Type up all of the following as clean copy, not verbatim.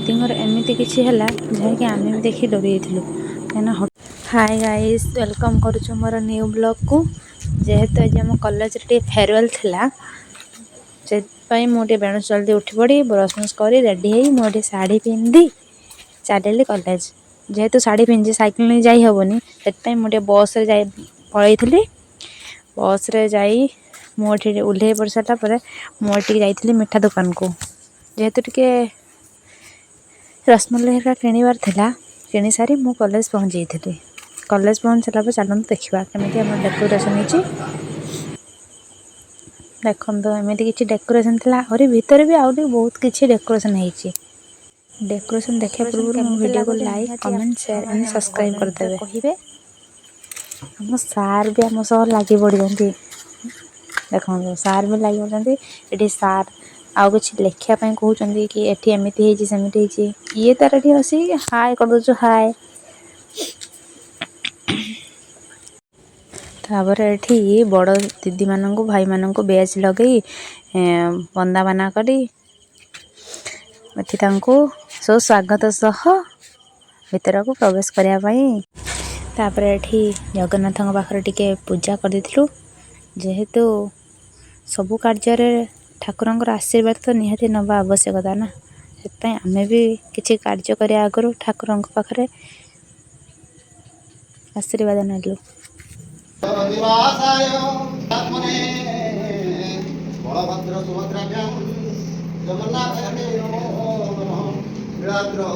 ଦିଦିଙ୍କର ଏମିତି କିଛି ହେଲା ଯାହାକି ଆମେ ବି ଦେଖି ଡରି ଯାଇଥିଲୁ। କାହିଁକିନା ହାଏ ଗାଇସ୍, welcome କରୁଛୁ ମୋର ନ୍ୟୁ ବ୍ଲଗ୍କୁ। ଯେହେତୁ ଆଜି ଆମ କଲେଜରେ ଟିକେ ଫେରୱେଲ୍ ଥିଲା, ସେଥିପାଇଁ ମୁଁ ଟିକେ ବେଣୁଷ ଜଲ୍ଦି ଉଠି ପଡ଼ି ବ୍ରସ୍ ଫ୍ରସ୍ କରି ରେଡ଼ି ହେଇ ମୁଁ ଏଠି ଶାଢ଼ୀ ପିନ୍ଧି ଚାଲିଲି କଲେଜ। ଯେହେତୁ ଶାଢ଼ୀ ପିନ୍ଧି ସାଇକେଲ ନେଇ ଯାଇ ହେବନି, ସେଥିପାଇଁ ମୁଁ ଟିକେ ବସ୍ରେ ଯାଇ ପଳେଇଥିଲି। ବସ୍ରେ ଯାଇ ମୁଁ ଏଠି ଓହ୍ଲେଇ ପଡ଼ି ସାରିଲା ପରେ ମୁଁ ଏଠିକି ଯାଇଥିଲି ମିଠା ଦୋକାନକୁ। ଯେହେତୁ ଟିକେ ରସମଲେଇ ହେରିକା କିଣିବାର ଥିଲା, କିଣି ସାରି ମୁଁ କଲେଜ ପହଞ୍ଚି ଯାଇଥିଲି। କଲେଜ ପହଞ୍ଚି ସାରିଲା ପରେ ଚାଲନ୍ତୁ ଦେଖିବା କେମିତି ଆମର ଡେକୋରେସନ୍ ହେଇଛି। ଦେଖନ୍ତୁ, ଏମିତି କିଛି ଡେକୋରେସନ୍ ଥିଲା। ଆହୁରି ଭିତରେ ବି ଆହୁରି ବହୁତ କିଛି ଡେକୋରେସନ୍ ହେଇଛି। ଡେକୋରେସନ୍ ଦେଖିବା ଡେକୋରେସନ୍ ପୂର୍ବରୁ ମୋ କେମିତି ଭିଡ଼ିଓକୁ ଲାଗୁଛି ଲାଇକ୍, ନିହାତି କମେଣ୍ଟ, ସେୟାର ଆଣ୍ଡ ଆପଣମାନେ ଆମକୁ ସବସ୍କ୍ରାଇବ୍ କମେଣ୍ଟରେ କରିଦେବେ। କହିବେ। ଆମ ସାର୍ ବି ଆମ ସହ ଲାଗି ପଡ଼ିଛନ୍ତି। ଦେଖନ୍ତୁ, ସାର୍ ବି ଲାଗି ପଡ଼ିଛନ୍ତି। ଏଠି ସାର୍ ଆଉ କିଛି ଲେଖିବା ପାଇଁ କହୁଛନ୍ତି କି ଏଠି ଏମିତି ହେଇଛି, ସେମିତି ହେଇଛି। ଇଏ ତାର ଏଠି ବସିକି ହାଏ କରିଦେଉଛୁ, ହାଏ। ତାପରେ ଏଠି ବଡ଼ ଦିଦିମାନଙ୍କୁ, ଭାଇମାନଙ୍କୁ ବ୍ୟାଚ୍ ଲଗେଇ ବନ୍ଦାପନା କରି ଏଠି ତାଙ୍କୁ ସବୁ ସ୍ୱାଗତ ସହ ଭିତରକୁ ପ୍ରବେଶ କରିବା ପାଇଁ। ତାପରେ ଏଠି ଜଗନ୍ନାଥଙ୍କ ପାଖରେ ଟିକେ ପୂଜା କରିଦେଇଥିଲୁ। ଯେହେତୁ ସବୁ କାର୍ଯ୍ୟରେ ଠାକୁରଙ୍କର ଆଶୀର୍ବାଦ ତ ନିହାତି ନେବା ଆବଶ୍ୟକତା ନା, ସେଥିପାଇଁ ଆମେ ବି କିଛି କାର୍ଯ୍ୟ କରିବା ଆଗରୁ ଠାକୁରଙ୍କ ପାଖରେ ଆଶୀର୍ବାଦ ନେଲୁ। ନିବାସାୟ ଆତ୍ମନେ ବଳଭଦ୍ର ସୁଭଦ୍ରାଭ୍ୟାಂ ଜଗନ୍ନାଥ ନମୋ ନମଃ। ନୀଳାଦ୍ରौ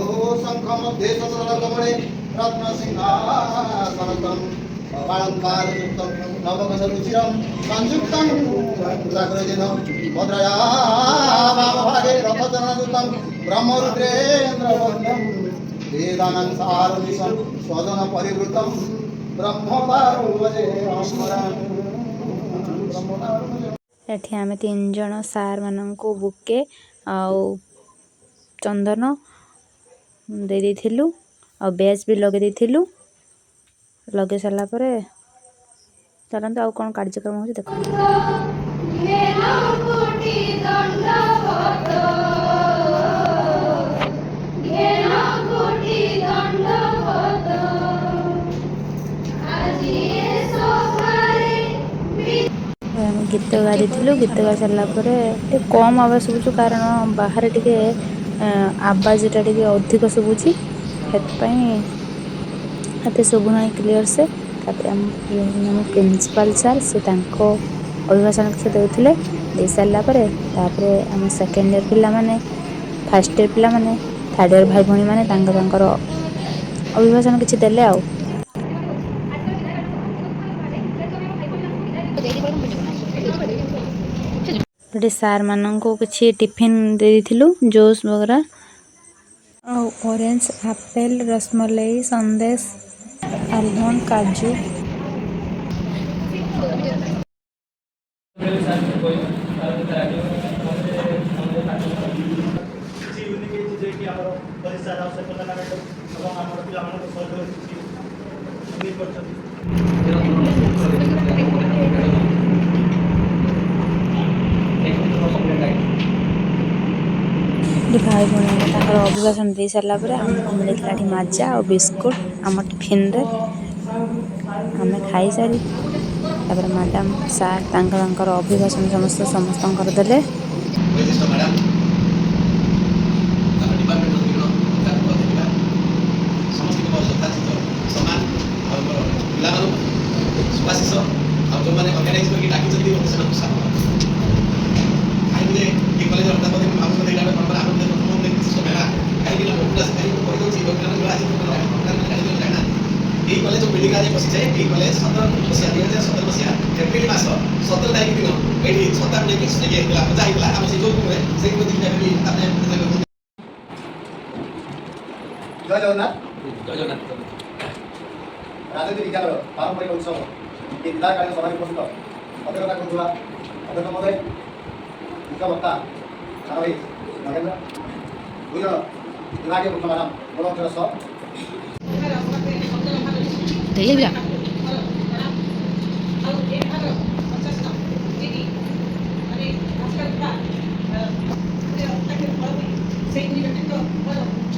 ଶଙ୍ଖ ମଧ୍ୟେ ଶତଦଳ କମଳେ ରତ୍ନ ସିଂହାସନସ୍ଥಂ ବାଳଙ୍କାର ଯୁକ୍ତಂ ନବଘନ ରୁଚିରಂ ସଂଯୁକ୍ତଂ ସାଗରଜିନ ଭଦ୍ରୟା ବାମ ଭାଗେ ରଥଚରଣଯୁକ୍ତಂ ବ୍ରହ୍ମରୁଦ୍ରେନ୍ଦ୍ର ବନ୍ଦ୍ୟಂ ବେଦାନାଂ ସାରମିଶಂ ସ୍ୱଜନ ପରିବୃତಂ ବ୍ରହ୍ମଦାରୁ ଭଜେ ବ୍ରହ୍ମଦାରୁ ଭଜେ। ଏଠି ଆମେ ତିନି ଜଣ ସାର୍ମାନଙ୍କୁ ବୁକେ ଆଉ ଚନ୍ଦନ ଦେଇ ଦେଇଥିଲୁ ଆଉ ବ୍ୟାଚ୍ ବି ଲଗେଇ ଦେଇଥିଲୁ। ଲଗେଇ ସାରିଲା ପରେ ଚାଲନ୍ତୁ, ଆଉ କ'ଣ କାର୍ଯ୍ୟକ୍ରମ ହେଉଛି ଦେଖନ୍ତୁ। ଘେନ କୋଟି ଦଣ୍ଡବତ, ଘେନ କୋଟି ଦଣ୍ଡବତ, ଆଜି ଏ ସଭାରେ ଆମେ ଗୀତ ଗାଇ ଦେଇଥିଲୁ। ଗୀତ ଗାଇ ସାରିଲା ପରେ ଟିକେ କମ୍ ଆବାଜ ଶୁଭୁଛି, କାରଣ ବାହାରେ ଟିକେ ଆବାଜଟା ଟିକେ ଅଧିକ ଶୁଭୁଛି, ସେଥିପାଇଁ ଏତେ ଶୁଭୁନାହିଁ କ୍ଲିଅର୍ ସେ। ତାପରେ ଆମ ଇଏ ହେଉଛନ୍ତି ଆମ ପ୍ରିନ୍ସିପାଲ୍ ସାର୍, ସେ ତାଙ୍କ ଅଭିଭାଷଣ ସେ ଦେଉଥିଲେ। ଦେଇ ସାରିଲା ପରେ ତାପରେ ଆମ ସେକେଣ୍ଡ ଇୟର୍ ପିଲାମାନେ, ଫାର୍ଷ୍ଟ ଇୟର୍ ପିଲାମାନେ, ଥାର୍ଡ଼ ଇୟର୍ ଭାଇ ଭଉଣୀମାନେ ତାଙ୍କ ତାଙ୍କର ଅଭିଭାଷଣ କିଛି ଦେଲେ। ଆଉ ଏଠି ସାର୍ମାନଙ୍କୁ କିଛି ଟିଫିନ୍ ଦେଇ ଦେଇଥିଲୁ, ଜୁସ୍ ବଗେରା ଆଉ ଅରେଞ୍ଜ, ଆପେଲ୍, ରସମଲେଇ, ସନ୍ଦେଶ, ଆଲମଣ୍ଡ, କାଜୁ। କିଛି ୟୁନିକ୍ ହେଇଛି ଯେ କି ଆମର ପରିସାର ଆଉ ସେପଟନା ମ୍ୟାଡ଼ାମ୍ ଏବଂ ଆମର ପିଲାମାନଙ୍କ ସହଯୋଗ କିଛି ୟୁନିକ୍ କରିଛନ୍ତି। ଏଠି ଭାଇ ଭଉଣୀମାନେ ତାଙ୍କର ଅଭିଭାଷଣ ଦେଇ ସାରିଲା ପରେ ଆମକୁ ମିଳିଥିଲା ଏଠି ମାଜା ଆଉ ବିସ୍କୁଟ ଆମ ଟିଫିନରେ। ଆମେ ଖାଇସାରି ତାପରେ ମ୍ୟାଡ଼ାମ୍, ସାର୍ ତାଙ୍କ ତାଙ୍କର ଅଭିଭାଷଣ ସମସ୍ତେ ସମସ୍ତଙ୍କର ଦେଲେ। ବୈଶିଷ୍ଟ୍ୟ ମ୍ୟାଡ଼ାମ୍, ଆମ ଡିପାର୍ଟମେଣ୍ଟର ଦୁଇ ଜଣ ଅଧ୍ୟାପକ, ଅଧ୍ୟାପିକା, ସମସ୍ତଙ୍କୁ ମୋର ଯଥାଚିତ ସମ୍ମାନ ଆଉ ମୋର ପିଲାମାନଙ୍କୁ ଶୁଭାଶିଷ। ଆଉ ଯେଉଁମାନେ ଅର୍ଗାନାଇଜ୍ କରିକି ଡାକିଛନ୍ତି ମୋତେ, ସେମାନଙ୍କୁ ସ୍ୱାଗତ। କାହିଁକି ଯେ ଏ କଲେଜର ହଠାତ୍ ମୁଁ ଭାବୁଛନ୍ତି ଏଇଟା ଗୋଟେ ପରମ୍ପରା, ଆମର ପ୍ରଥମ ବିଶିଷ୍ଟ ମେଳା। କାହିଁକି ନା ବହୁତ କାହିଁକି ମୁଁ କହିଦେଉଛି, ଯେଉଁମାନେ ଆଜି ଜାଣିନାହାନ୍ତି, ଏଇ କଲେଜ ଯେଉଁ ବିଲ୍ଡିଂ ଆଜି ବସିଛେ, ଏଇ କଲେଜ 17 ମସିହା, 2017 ମସିହା ଏପ୍ରିଲ ମାସ 17 ତାରିଖ ଦିନ ଏଇଠି ଛତା ନେଇକି ଇଏ ହେଇଥିଲା, ପୂଜା ହେଇଥିଲା ଆମ ସେଇ ଯେଉଁ ସେଇ ବି ତାପରେ ଜୟ ଜଗନ୍ନାଥ। ଜୟ ଜଗନ୍ନାଥ। ରାଜନୀତି ବିଜ୍ଞାନର ପାରମ୍ପରିକ ଉତ୍ସବ ଏ ବିଦାୟକାଳୀନ ସଭାରେ ଉପସ୍ଥିତ ଅଧ୍ୟକ୍ଷତା କରୁଥିବା ଅଧ୍ୟକ୍ଷ ମହୋଦୟ, ମୁଖ୍ୟ ବକ୍ତା ସାନ ଭାଇ ନଗେନ୍ଦ୍ର, ଦୁଇ ଜଣ ବିଭାଗୀୟ ମୁଖ୍ୟ ମ୍ୟାଡ଼ାମ୍ ବଡ଼ ଅକ୍ଷର ସ ଆଉ ଏ ବିଭାଗର ପଞ୍ଚାଶତ ଯିଏକି ମାନେ ଆଜିକାଲି ପୁରା ତାଙ୍କର ଫଳ ହୋଇ ସେଇ ଗୁଣି ବ୍ୟକ୍ତିତ୍ୱ।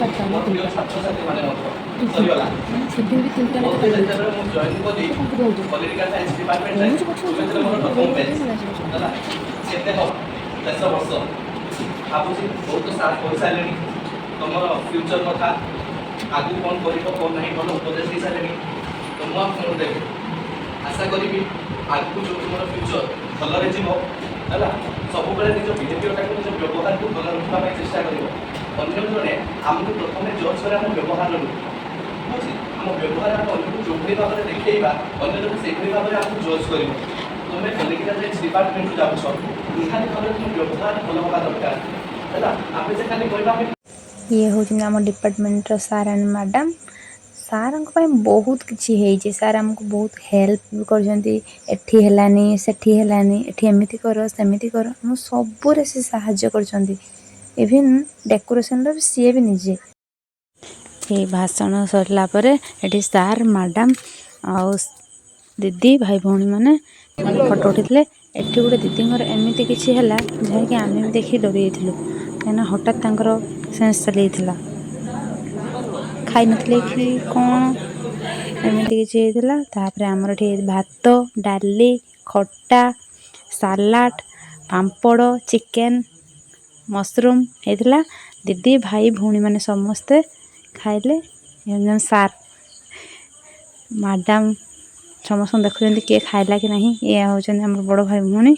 ମୋର ପ୍ରିୟ ଛାତ୍ରଛାତ୍ରୀମାନେ ମଧ୍ୟ ସରିଗଲା। ମୋତେ ଯେତେବେଳେ ମୁଁ ଜଏନ୍ କଲି ପଲିଟିକାଲ ସାଇନ୍ସ ଡିପାର୍ଟମେଣ୍ଟରେ, ତୁମେ ଥିଲ ମୋର ପ୍ରଥମ ବ୍ୟାଚ୍। ହେଲା, କେତେ ହବ ଶେଷ ବର୍ଷ ଭାବୁଛି। ବହୁତ ସାର୍ କହିସାରିଲେଣି ତମର ଫ୍ୟୁଚର୍ କଥା, ଆଗକୁ କ'ଣ କରିବ କ'ଣ ନାହିଁ, ଭଲ ଉପଦେଶ ଦେଇସାରିଲେଣି। ତ ମୁଁ ଆଉ କ'ଣ ଦେବି? ଆଶା କରିବି ଆଗକୁ ଯେଉଁ ତୁମର ଫ୍ୟୁଚର୍ ଭଲରେ ଯିବ। ହେଲା, ସବୁବେଳେ ନିଜ ବିହେଭିଅରଟାକୁ, ନିଜ ବ୍ୟବହାରକୁ ଭଲ ରଖିବା ପାଇଁ ଚେଷ୍ଟା କରିବ। ଅନ୍ୟ ଜଣେ ଆମକୁ ପ୍ରଥମେ ଜଜ୍ କରେ ଆମ ବ୍ୟବହାରରୁ। ବୁଝି, ଆମ ବ୍ୟବହାର ଆମେ ଅନ୍ୟକୁ ଯେଉଁଭଳି ଭାବରେ ଦେଖେଇବା, ଅନ୍ୟ ଜଣେ ସେଇଭଳି ଭାବରେ ଆମକୁ ଜଜ୍ କରିବ। ତୁମେ ପଲିଟିକାଲ ସାଇନ୍ସ ଡିପାର୍ଟମେଣ୍ଟକୁ ଯାଉଛ, ନିହାତି ଭାବରେ ତୁମ ବ୍ୟବହାର ଭଲ ହେବା ଦରକାର। ହେଲା, ଆମେ ଯେ ଖାଲି କହିବା ଆମେ ଇଏ ହେଉଛନ୍ତି ଆମ ଡିପାର୍ଟମେଣ୍ଟର ସାର୍ ଆଣ୍ଡ ମ୍ୟାଡ଼ାମ୍। ସାର୍ଙ୍କ ପାଇଁ ବହୁତ କିଛି ହେଇଛି। ସାର୍ ଆମକୁ ବହୁତ ହେଲ୍ପ ବି କରିଛନ୍ତି। ଏଠି ହେଲାନି, ସେଠି ହେଲାନି, ଏଠି ଏମିତି କର, ସେମିତି କର, ଆମ ସବୁରେ ସେ ସାହାଯ୍ୟ କରିଛନ୍ତି। ଇଭିନ୍ ଡେକୋରେସନ୍ର ବି ସିଏ ବି ନିଜେ। ଏଇ ଭାଷଣ ସରିଲା ପରେ ଏଠି ସାର୍, ମ୍ୟାଡ଼ାମ୍ ଆଉ ଦିଦି, ଭାଇ ଭଉଣୀମାନେ ଫଟୋ ଉଠେଇଥିଲେ। ଏଠି ଗୋଟେ ଦିଦିଙ୍କର ଏମିତି କିଛି ହେଲା, ଯାହାକି ଆମେ ବି ଦେଖି ଡରି ଯାଇଥିଲୁ, କାହିଁକିନା ହଠାତ୍ ତାଙ୍କର ସେନ୍ସ ଚାଲିଯାଇଥିଲା। ଖାଇନଥିଲେ କି କ'ଣ, ଏମିତି କିଛି ହେଇଥିଲା। ତାପରେ ଆମର ଏଠି ଭାତ, ଡାଲି, ଖଟା, ସାଲାଡ଼, ପାମ୍ପଡ଼, ଚିକେନ୍, ମସରୁମ୍ ହେଇଥିଲା। ଦିଦି, ଭାଇ, ଭଉଣୀମାନେ ସମସ୍ତେ ଖାଇଲେ। ସାର୍, ମ୍ୟାଡ଼ାମ୍ ସମସ୍ତଙ୍କୁ ଦେଖୁଛନ୍ତି କିଏ ଖାଇଲା କି ନାହିଁ। ଇଏ ହେଉଛନ୍ତି ଆମର ବଡ଼ ଭାଇ ଭଉଣୀ।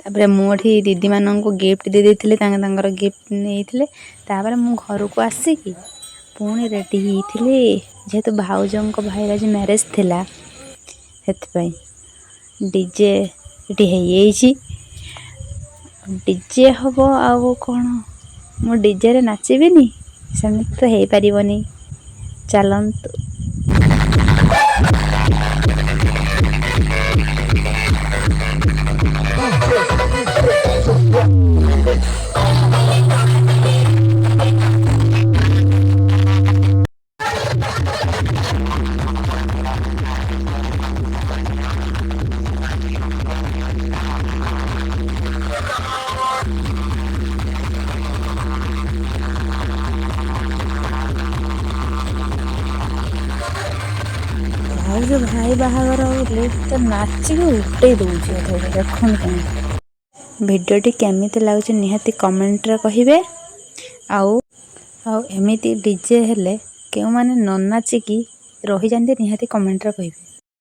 ତାପରେ ମୁଁ ଏଠି ଦିଦିମାନଙ୍କୁ ଗିଫ୍ଟ ଦେଇ ଦେଇଥିଲି। ତାଙ୍କେ ତାଙ୍କର ଗିଫ୍ଟ ନେଇଥିଲେ। ତାପରେ ମୁଁ ଘରକୁ ଆସିକି ପୁଣି ରେଡ଼ି ହେଇଥିଲି, ଯେହେତୁ ଭାଉଜଙ୍କ ଭାଇର ଆଜି ମ୍ୟାରେଜ୍ ଥିଲା। ସେଥିପାଇଁ ଡିଜେ ଏଠି ହେଇଯାଇଛି। ଡିଜେ ହବ ଆଉ କ'ଣ ମୁଁ ଡିଜେରେ ନାଚିବିନି? ସେମିତି ତ ହେଇପାରିବନି। ଚାଲନ୍ତୁ। ଭାଉଜ ଭାଇ ବାହାଘର ବୋଲି ତ ନାଚିକି ଉଟେଇ ଦେଉଛି ଅଧେ। ଦେଖନ୍ତୁ କେମିତି। ଭିଡ଼ିଓଟି କେମିତି ଲାଗୁଛି, ନିହାତି କମେଣ୍ଟରେ କହିବେ। ଆଉ ଏମିତି ଡିଜେ ହେଲେ କେଉଁମାନେ ନ ନାଚିକି ରହିଯାନ୍ତି, ନିହାତି କମେଣ୍ଟରେ କହିବେ।